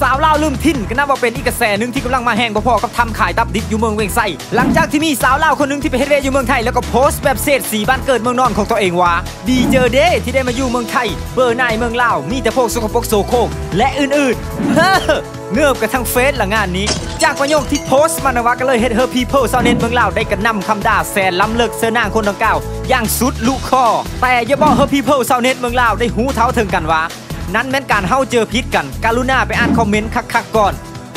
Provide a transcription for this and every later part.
ສາວລາວລືມຖິ່ນກໍນັບວ່າເປັນອີກກະແສໜຶ່ງທີ່ກຳລັງມາແຮງພໍໆກັບທຳຂາຍຕັບດິບຢູ່ເມືອງວຽງໄຊ ຫຼັງຈາກທີ່ມີສາວລາວຄົນໜຶ່ງທີ່ໄປເຮັດວຽກຢູ່ເມືອງໄທ ແລ້ວກໍໂພສແບບເສດສີບ້ານເກີດເມືອງນອນຂອງຕົວເອງວ່າ ດີເຈີເດ ທີ່ໄດ້ມາຢູ່ເມືອງໄທ ເບື່ອໜ່າຍເມືອງລາວ ມີແຕ່ພວກສົກກະປົກໂສໂຄກ ແລະ ອື່ນໆ ເຮີ ເງີບກັນທັງເຟສລະງານນີ້. ຈາກປະໂຫຍກທີ່ໂພສມານະວະ ກໍເລີຍເຮັດໃຫ້ People ຊາວເນັດເມືອງລາວໄດ້ກະໜ່ຳຄຳດ່າແຊນລ້ຳເລິກໃສ່ນາງຄົນດັ່ງກ່າວຢ່າງສຸດລຸຄໍ. ແຕ່ຢ່າບອກໃຫ້ People ຊາວເນັດເມືອງລາວໄດ້ຮູ້ເທົ່າເຖິງກັນວ່າ ນັ້ນແມ່ນການເຮົາເຈີຜິດກັນ. ກະລຸນາໄປອ່ານຄອມເມັນຄັກໆກ່ອນ.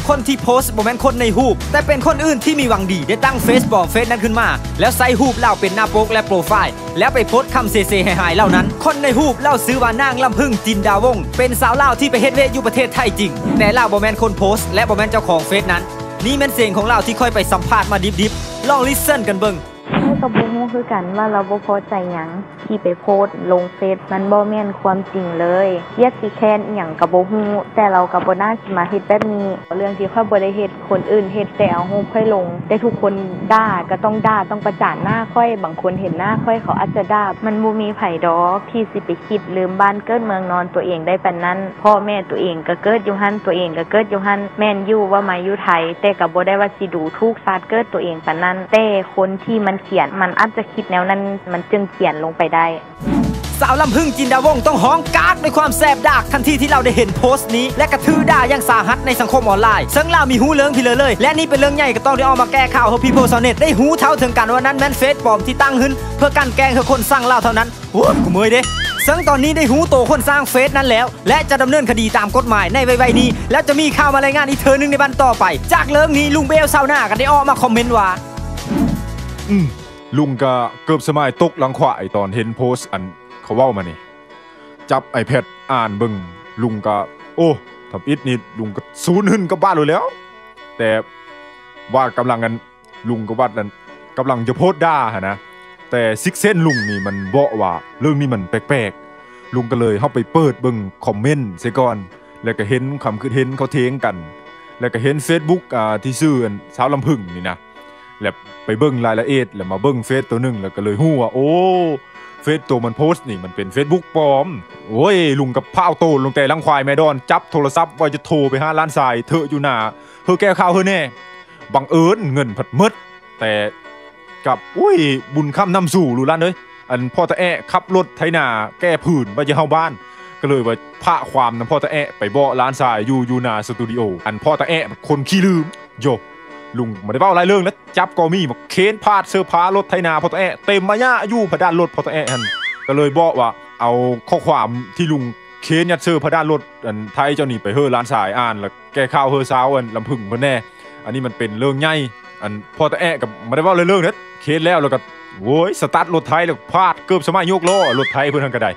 ຄົນທີ່ໂພສບໍ່ແມ່ນຄົນໃນຮູບ ແຕ່ເປັນຄົນອື່ນທີ່ມີຫວັງດີ ໄດ້ຕັ້ງເຟສປອມເຟສນັ້ນຂຶ້ນມາ ແລ້ວໃສ່ຮູບລາວເປັນໜ້າປົກ ແລະ ໂປຣໄຟລ໌ ແລ້ວໄປໂພສຄຳເສຍຫາຍເຫຼົ່ານັ້ນ. ຄົນໃນຮູບລາວຊື່ວ່ານາງລຳພຶງ ຈິນດາວົງ ເປັນສາວລາວທີ່ໄປເຮັດວຽກຢູ່ປະເທດໄທຈິງ ແຕ່ລາວບໍ່ແມ່ນຄົນໂພສ ແລະ ບໍ່ແມ່ນເຈົ້າຂອງເຟສນັ້ນ. ນີ້ແມ່ນສຽງຂອງລາວທີ່ຂ້ອຍໄປສຳພາດມາດິບໆ. ລອງລິດເຊິນກັນເບິ່ງ. ຂ້ອຍກໍບໍ່ຮູ້ຄືກັນວ່າລາວບໍ່ພໍໃຈຫຍັງ ທີ່ໄປໂພສລົງເຟສ ມັນບໍ່ແມ່ນຄວາມຈິງເລີຍ. ຢາກຊິແຄ້ນອີ່ຫຍັງກໍບໍ່ຮູ້ ແຕ່ລາວກໍບໍ່ໜ້າຊິມາເຮັດແບບນີ້. ເລື່ອງທີ່ຂ້ອຍບໍ່ໄດ້ເຮັດ ຄົນອື່ນເຮັດ ແຕ່ເອົາຮູບຂ້ອຍລົງ ແຕ່ທຸກຄົນດ່າກໍຕ້ອງດ່າ ຕ້ອງປະຈານໜ້າຂ້ອຍ. ບາງຄົນເຫັນໜ້າຂ້ອຍ ເຂົາອາດຈະດ່າ. ມັນບໍ່ມີໃຜດອກທີ່ຊິໄປຄິດລືມບ້ານເກີດເມືອງນອນຕົວເອງໄດ້ປານນັ້ນ. ພໍ່ແມ່ຕົວເອງກໍເກີດຢູ່ຫັ້ນ ຕົວເອງກໍເກີດຢູ່ຫັ້ນ. ແມ່ນຢູ່ວ່າມາຢູ່ໄທ ແຕ່ກໍບໍ່ໄດ້ວ່າຊິດູຖູກຊາດເກີດຕົວເອງປານນັ້ນ. ແຕ່ຄົນທີ່ມັນຂຽນ ມັນອາດຈະຄິດແນວນັ້ນ ມັນຈຶ່ງຂຽນລົງໄປໄດ້. ສາວລຳພຶງ ຈິນດາວົງ ຕ້ອງຮ້ອງກາກດ້ວຍຄວາມແສບດາກ ທັນທີທີ່ລາວໄດ້ເຫັນໂພສນີ້ ແລະ ກະຖືກດ່າຢ່າງສາຫັດໃນສັງຄົມອອນລາຍ ເຊິ່ງລາວມີຮູ້ເລື່ອງພີເລີເລີຍ ແລະ ນີ້ເປັນເລື່ອງໃຫຍ່ ກໍຕ້ອງໄດ້ອອກມາແກ້ຂ່າວໃຫ້ People ຊາວເນັດໄດ້ຮູ້ເທົ່າເຖິງກັນວ່ານັ້ນແມ່ນເຟສປອມທີ່ຕັ້ງຂຶ້ນເພື່ອກັ່ນແກງໃຫ້ຄົນຊັງລາວເທົ່ານັ້ນ. ໂອ້ຍ ກູເມື່ອຍເດ້. ເຊິ່ງຕອນນີ້ໄດ້ຮູ້ໂຕຄົນສ້າງເຟສນັ້ນແລ້ວ ແລະ ຈະດຳເນີນຄະດີຕາມກົດໝາຍໃນໄວໆນີ້ ແລ້ວຈະມີຂ່າວມາລາຍງານອີກເທື່ອໜຶ່ງໃນບັດຕໍ່ໄປ. ຈາກເລື່ອງນີ້ ລຸງເບວຊາວນາກໍໄດ້ອອກມາຄອມເມັນວ່າ ອືມ ລຸງກະເກີບສະໝາຍຕົກຫຼັງຂວາຍຕອນເຫັນໂພສອັນເຂົາເວົ້າມານີ້ ຈັບໄອແພດອ່ານເບິ່ງ ລຸງກະ ໂອ້ ທຳອິດນີ້ລຸງກະສູນຫຶ້ນກັບບ້ານໂລດແລ້ວ. ແຕ່ວ່າກຳລັງອັນ ລຸງກະວ່າອັນ ກຳລັງຈະໂພສດ່າຫັ້ນນະ ແຕ່ຊິກເຊັນລຸງນີ້ມັນເບາະວ່າເລື່ອງນີ້ມັນແປກໆ. ລຸງກະເລີຍເຂົ້າໄປເປີດເບິ່ງຄອມເມັນໃສ່ກ່ອນ ແລ້ວກະເຫັນຄວາມຄິດເຫັນເຂົາຖຽງກັນ ແລ້ວກະເຫັນເຟສບຸກ ອ່າ ທີ່ຊື່ອັນ ສາວລຳພຶງນີ້ນະ ແລ້ວໄປເບິ່ງລາຍລະອຽດ ແລ້ວມາເບິ່ງເຟສໂຕໜຶ່ງ ແລ້ວກໍເລີຍຮູ້ວ່າ ໂອ້ ເຟສໂຕມັນໂພສນີ້ມັນເປັນເຟສບຸກປອມ. ໂອ້ຍ ລຸງກໍຟ້າວໂຕນລົງແຕ່ຫຼັງຄວາຍແມ່ດອນ ຈັບໂທລະສັບວ່າຈະໂທໄປຫາຫຼານຊາຍເຖາະຢູ່ໜ້າ ເຮີແກ້ຂ່າວເຮີແດ່. ບັງເອີນເງິນພັດໝົດ ແຕ່ກັບ ໂອ້ຍ ບຸນຄ້ຳນຳສູ່ ລູກຫຼານເອີຍ. ອັນພໍ່ຕາແອະຂັບລົດໄຖນາແກ່ຜືນວ່າຈະເຮົາບ້ານ ກໍເລີຍວ່າພາຄວາມນຳພໍ່ຕາແອະໄປເບາະຫຼານຊາຍຢູ່ ຢູ່ໜ້າສະຕູດິໂອ. ອັນພໍ່ຕາແອະຄົນຂີ້ລືມ ໂຢ ລຸງບໍ່ໄດ້ເວົ້າຫຼາຍເລື່ອງນະ ຈັບກໍມີ ມາເຄນພາດເສື້ອຜ້າລົດໄຖນາພໍ່ຕາແອະ ເຕັມມາຍະຢູ່ພະດານລົດພໍ່ຕາແອະຫັ້ນ. ກໍເລີຍເບາະວ່າເອົາຂໍ້ຄວາມທີ່ລຸງເຄນຍັດເຊີພະດານລົດອັນໄທເຈົ້ານີ້ໄປເຮີຫຼານຊາຍອ່ານ ແລ້ວແກ້ຂ່າວເຮີຊາວອັນລຳພຶງເພິ່ນແດ່. ອັນນີ້ມັນເປັນເລື່ອງໃຫຍ່ ອັນພໍ່ຕາແອະກໍບໍ່ໄດ້ເວົ້າເລື່ອງເດີ ເຄນແລ້ວ ແລ້ວກໍ ໂອ້ຍ ສະຕາດລົດໄທ ແລ້ວພາດເກີບສະໄໝຍົກລໍ້ລົດໄທເພິ່ນຫັ້ນກໍໄດ້.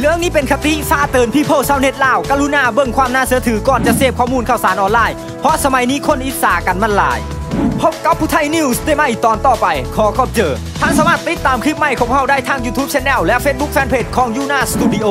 ເລື່ອງນີ້ເປັນຄະຕິຝາກເຕືອນ People ຊາວເນັດລາວ ກະລຸນາເບິ່ງຄວາມໜ້າເຊື່ຖືກ່ອນຈະເສບຂໍ້ມູນຂ່າວສານອອນລາຍ ເພາະສະໄໝນີ້ຄົນອິດສາກັນມັນຫຼາຍ. ພົບກັບຜູ້ໄທ News ໄດ້ໃໝ່ຕອນຕໍ່ໄປ. ຂໍຂອບໃຈ. ທ່ານສາມາດຕິດຕາມຄລິບໃໝ່ຂອງພວກເຮົາໄດ້ທາງ YouTube Channel ແລະ Facebook Fanpage ຂອງ Yuna Studio.